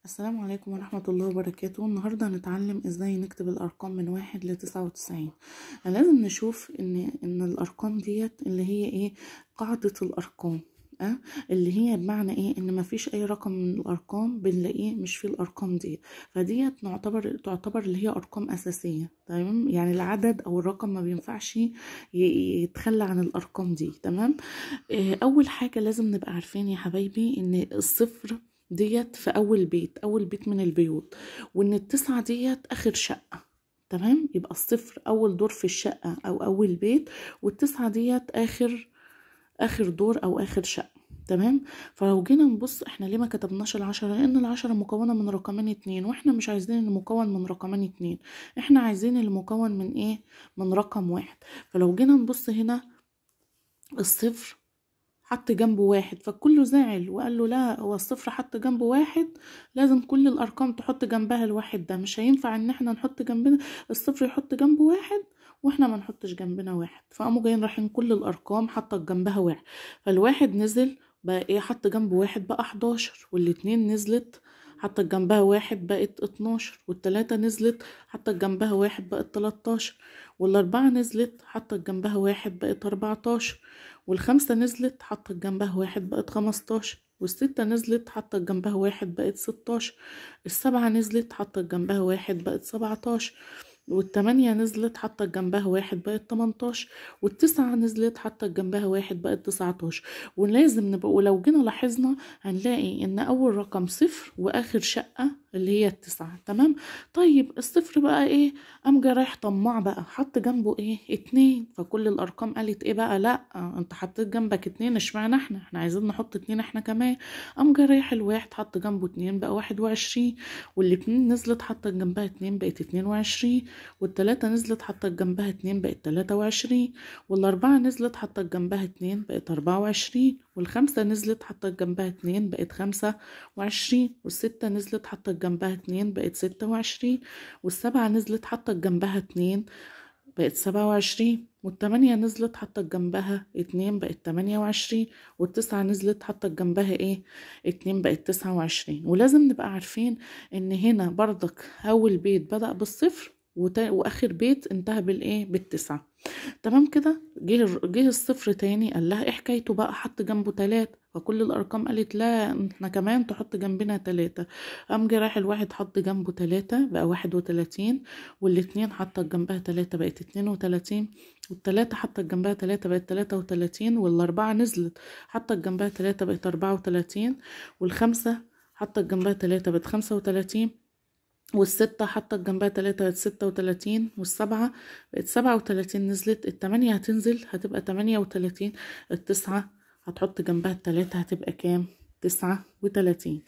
السلام عليكم ورحمة الله وبركاته. النهاردة هنتعلم ازاي نكتب الارقام من 1 ل99. لازم نشوف ان الارقام ديت اللي هي ايه قاعدة الارقام، اللي هي بمعنى ايه ان مفيش اي رقم من الارقام بنلاقيه مش في الارقام دي، فديت تعتبر اللي هي ارقام اساسية. تمام، يعني العدد او الرقم ما بينفعش يتخلى عن الارقام دي. تمام، اول حاجة لازم نبقى عارفين يا حبايبي ان الصفر ديت في اول بيت، اول بيت من البيوت، وان التسعة ديت اخر شقة. تمام، يبقى الصفر اول دور في الشقة او اول بيت، والتسعة ديت اخر دور او اخر شقة. تمام، فلو جينا نبص احنا ليه ما كتبناش العشرة؟ لان العشرة مكونة من رقمين 2، واحنا مش عايزين المكون من رقمين 2، احنا عايزين المكون من ايه؟ من رقم 1. فلو جينا نبص هنا الصفر حط جنبه 1، فكله زعل وقال له لا، هو الصفر حط جنبه 1، لازم كل الارقام تحط جنبها الواحد ده، مش هينفع ان احنا نحط جنبنا الصفر يحط جنبه 1 واحنا ما نحطش جنبنا 1. فقاموا جايين رايحين كل الارقام حطت جنبها 1، فالواحد نزل بقى ايه، حط جنبه 1 بقى 11، والاتنين نزلت حطت جنبها 1 بقت 12، والتلاتة نزلت حطت جنبها 1 بقت 13، والاربعة نزلت حطت جنبها 1 بقت 14، والخمسة نزلت حطت جنبها 1 بقت 15، والستة نزلت حطت جنبها 1 بقت 16، السبعة نزلت حطت جنبها 1 بقت 17، والتمانية نزلت حطت جنبها 1 بقت 18، والتسعة نزلت حطت جنبها 1 بقت 19. ولازم نبقى، ولو جينا لاحظنا هنلاقي ان اول رقم صفر واخر شقة اللي هي التسعة. تمام، طيب الصفر بقى ايه؟ قام جاي رايح طماع بقى حط جنبه ايه؟ 2، فكل الارقام قالت ايه بقى؟ لا انت حطيت جنبك 2، اشمعنى احنا عايزين نحط 2 احنا كمان. قام جاي رايح الواحد حط جنبه 2 بقى 21، والاتنين نزلت حطت جنبها 2 بقت 22، والتلاتة نزلت حطت جنبها 2 بقت 23، والاربعة نزلت حطت جنبها 2 بقت 24، والخمسة نزلت حطت جنبها 2 بقت 25، والستة نزلت حطت جنبها 2 بقت 26، والسبعة نزلت حطت جنبها 2 بقت 27، والتمانية نزلت حطت جنبها 2 بقت 28، والتسعة نزلت حطت جنبها ايه؟ 2 بقت 29. ولازم نبقى عارفين ان هنا برضك اول بيت بدأ بالصفر واخر بيت انتهى بالايه؟ بالتسعة. تمام كده، جه الصفر تاني قال لها ايه حكايته بقى؟ حط جنبه 3، فكل الارقام قالت لا احنا كمان تحط جنبنا 3. قام جه رايح الواحد حط جنبه 3 بقى 31، والاتنين حطت جنبها 3 بقت 32، والتلاتة حطت جنبها 3 بقت 33، والاربعة نزلت حطت جنبها 3 بقت 34، والخمسة حطت جنبها 3 بقت 35، والستة حطت جنبها 3 بقت 36، والسبعة بقت 37 نزلت، التمانية هتنزل هتبقى 38، التسعة هتحط جنبها 3 هتبقى كام؟ 39.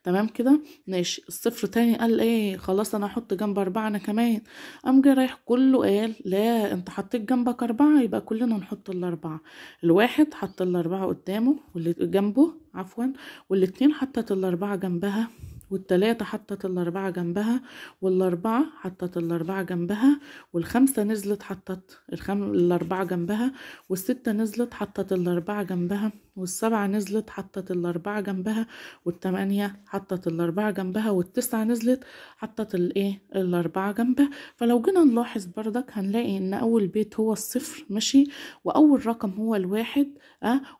تمام كده، ماشي. الصفر تاني قال ايه؟ خلاص انا هحط جنب 4 انا كمان. قام جاي رايح كله قال لا انت حطيت جنبك 4 يبقى كلنا نحط الاربعة. الواحد حط الاربعة قدامه واللي جنبه عفوا، والاتنين حطت الاربعة جنبها، والتلاتة حطت الاربعة جنبها، والاربعة حطت الاربعة جنبها، والخمسة نزلت حطت الاربعة جنبها، والستة نزلت حطت الاربعة جنبها، والسبعة نزلت حطت الاربعة جنبها، والتمانية حطت الاربعة جنبها، والتسعة نزلت حطت الايه؟ الاربعة جنبها. فلو جينا نلاحظ بردك هنلاقي ان اول بيت هو الصفر، ماشي، واول رقم هو الواحد،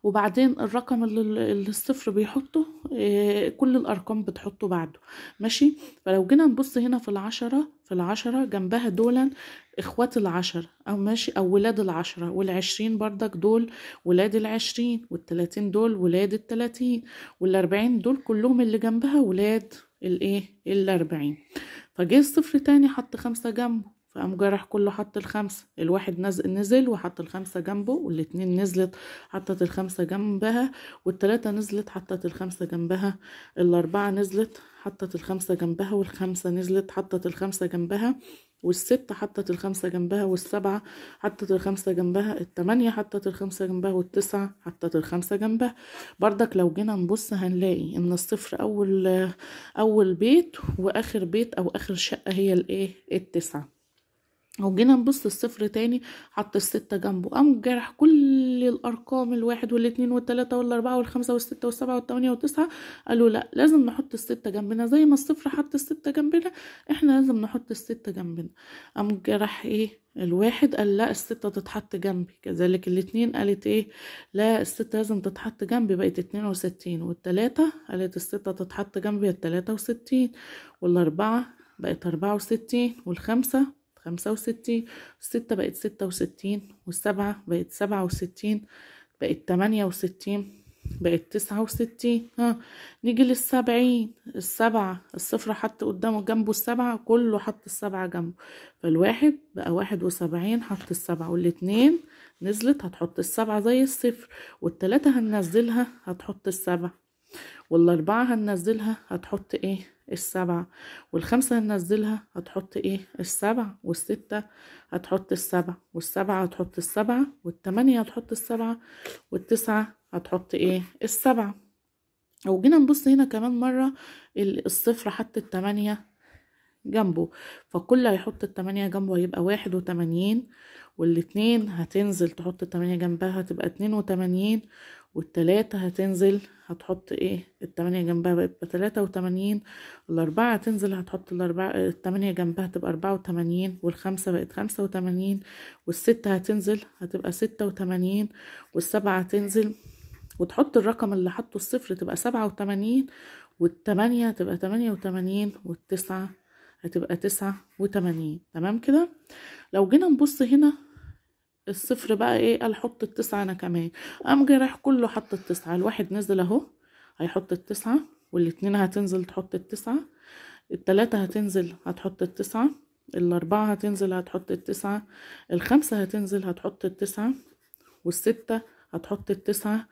وبعدين الرقم اللي الصفر بيحطه كل الارقام بتحطه بعده، ماشي. فلو جينا نبص هنا في العشرة جنبها دولا اخوات العشرة او ماشي او ولاد العشرة، والعشرين بردك دول ولاد 20، وال30 دول ولاد 30، وال40 دول كلهم اللي جنبها ولاد الايه؟ 40. فجه الصفر تاني حط 5 جنبه، فقام جرح كله حط الخمسة، الواحد نزل وحط الخمسة جنبه، والاتنين نزلت حطت الخمسة جنبها، والتلاتة نزلت حطت الخمسة جنبها، الاربعة نزلت حطت الخمسة جنبها، والخمسة نزلت حطت الخمسة جنبها، والستة حطت الخمسة جنبها، والسبعة حطت الخمسة جنبها، التمانية حطت الخمسة جنبها، والتسعة حطت الخمسة جنبها. بردك لو جينا نبص هنلاقي ان الصفر اول بيت واخر بيت او اخر شقة هي الايه؟ التسعة. لو جينا نبص الصفر تاني حط الستة جنبه، قام جرح كل الأرقام الواحد والاتنين والتلاتة والأربعة والخمسة والستة والسبعة والتمانية والتسعة، قالوا لأ لازم نحط الستة جنبنا، زي ما الصفر حط الستة جنبنا احنا لازم نحط الستة جنبنا. قام جرح ايه الواحد قال لا الستة تتحط جنبي، كذلك الاتنين قالت ايه لا الستة لازم تتحط جنبي، بقت 62، والتلاتة قالت الستة تتحط جنبي 63، والأربعة بقت 64، والخمسة 65، الستة بقت 66، والسبعة بقت 67، بقت 68، بقت 69. ها نيجي لل70، السبعة الصفر حط قدامه جنبه السبعة، كله حط السبعة جنبه، فالواحد بقى 71 حط السبعة، والاتنين نزلت هتحط السبعة زي الصفر، والتلاتة هننزلها هتحط السبعة، والأربعة هننزلها هتحط ايه السبعة، والخمسة هننزلها هتحط ايه السبعة، والستة هتحط السبعة، والسبعة هتحط السبعة، والتمانية هتحط السبعة، والتسعة هتحط ايه السبعة. لو جينا نبص هنا كمان مرة الصفر حط التمانية جنبه، فكل هيحط التمانية جنبه هيبقى 81، والاتنين هتنزل تحط التمانية جنبها هتبقى 82، والتلاتة هتنزل هتحط ايه التمانية جنبها بقت 83، الأربعة هتنزل هتحط الأربعة التمانية جنبها تبقى 84، والخمسة بقت 85، والستة هتنزل هتبقى 86، والسبعة هتنزل وتحط الرقم اللي حطه الصفر تبقى 87، والتمانية هتبقى 88، والتسعة هتبقى 89. تمام كده. لو جينا نبص هنا الصفر بقى ايه قال حط التسعة انا كمان، قام جاي رايح كله حط التسعة، الواحد نزل اهو هيحط التسعة، والاتنين هتنزل تحط التسعة، التلاتة هتنزل هتحط التسعة، الأربعة هتنزل هتحط التسعة، الخمسة هتنزل هتحط التسعة، والستة هتحط التسعة،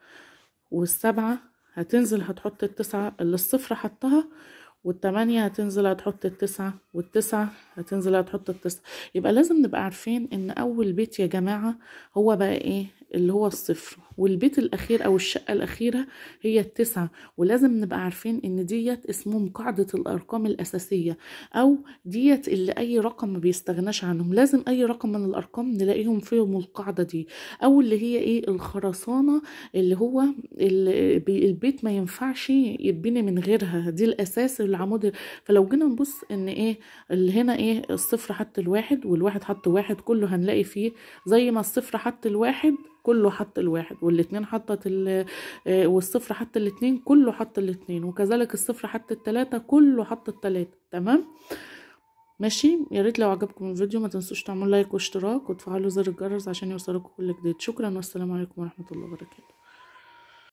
والسبعة هتنزل هتحط التسعة اللي الصفر حطها، والتمانية هتنزل هتحط التسعة، والتسعة هتنزل هتحط التسعة. يبقى لازم نبقى عارفين ان اول بيت يا جماعة هو بقى ايه اللي هو الصفر، والبيت الاخير او الشقة الاخيرة هي التسعة. ولازم نبقى عارفين ان ديت اسمهم قاعدة الارقام الاساسية، او ديت اللي اي رقم ما بيستغناش عنهم، لازم اي رقم من الارقام نلاقيهم فيهم القاعدة دي، او اللي هي ايه الخرسانة اللي هو البيت ما ينفعش يتبني من غيرها، دي الاساس العمود. فلو جينا نبص ان ايه اللي هنا ايه الصفر حط الواحد والواحد حط واحد، كله هنلاقي فيه زي ما الصفر حط الواحد كله حط الواحد، والاتنين حطت والصفر حط الاتنين كله حط الاتنين، وكذلك الصفر حط التلاتة كله حط التلاتة. تمام ماشي. يا ريت لو عجبكم الفيديو ما تنسوش تعملوا لايك واشتراك وتفعلوا زر الجرس عشان يوصلكم كل جديد. شكرا والسلام عليكم ورحمة الله وبركاته.